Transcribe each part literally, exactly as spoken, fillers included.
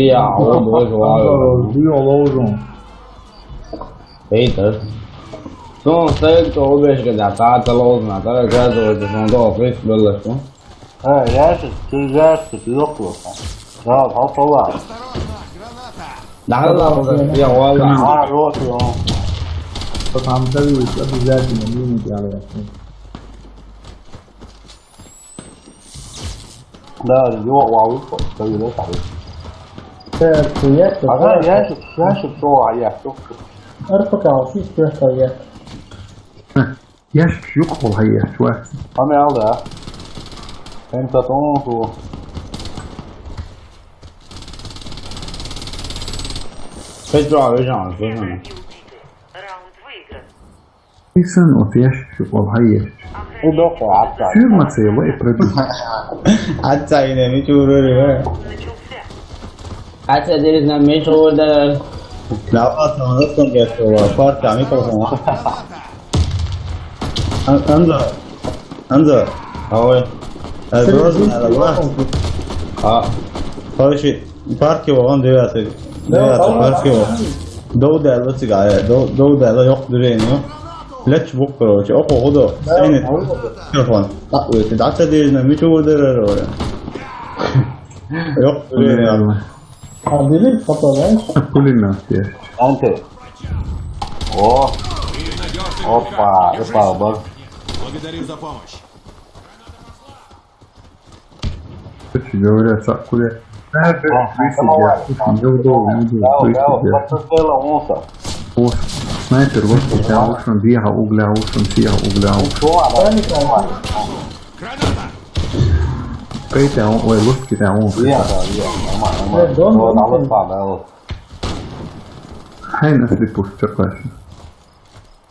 Dio, o, dois, vai. Dio, louco. Eita. São sete ou vês que dá, tá, tá louco, não, tá ligado, eu tô falando, ó, por isso, beleza, não? Эй, ящик, ты ящик, ёпта. Да, пошла. Да, да, да, я, вала. А, вот, он. Потом завис, обязательно минут, я говорю. Да, его валу, что ли, да, так. Э, привет, а да, привет. Ящик, ящик, что, а я, что? Ар пока, уж есть просто я. Ящик юк ол һәйәс, вә. Ами алда. Эн татон ху. Петро, а вы же, а вы же. Исэн от ящик юк ол һәйәс. Удоко, атта. Фирма целая и продукт. Атта ине ми чуруру. Атта дерезна ми чуруру. Лава, там ростом гетто, парка, ми косом. Ан-, Анза. Анза. Ой. Э, Грозный, надо, ва. А. Короче, парки вон девятый. Девятый парки вон. Доу дәлі цигая, доу, доу дәлі йоқ движение. Леч бук, короче, око гудо. Эни. Микрофон. Так, ой, ты дальше движение, ми чего дерер, ой. Йоқ движение. А, бери, попадаешь? Пулемет есть. Анты. О. Опа, опа, бар. Благодарю за помощь. Короче говоря, сакуре. Надо. А, выйти, давай, я слушай, давай, неудобно, давай, неудобно, давай, выйти, давай, я. Подстрела, он сам. Вот, снайпер, вот, я ушел, бега, угля, ушел, бега, угля, ушел. Ну, что, а, давай, давай. Пейте, он, ой, лучше, я, он. Бега, бега, нормально, нормально. Э, дом, вот, дом, а вот дом. Сам, да, вот. Хай нас липут, всё классно.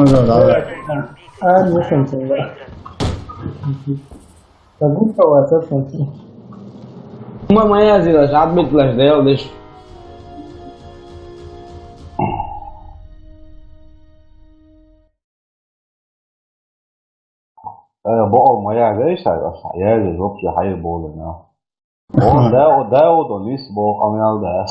Ага, да. А, не слышно. Как будто у вас слышно. Ма, моя зила, жадбит лаш, да, лиш. Э, бо, моя, знаешь, я здесь вообще хайр болен, а. О, да, о, да, о, да, нис, бо, камнял, да.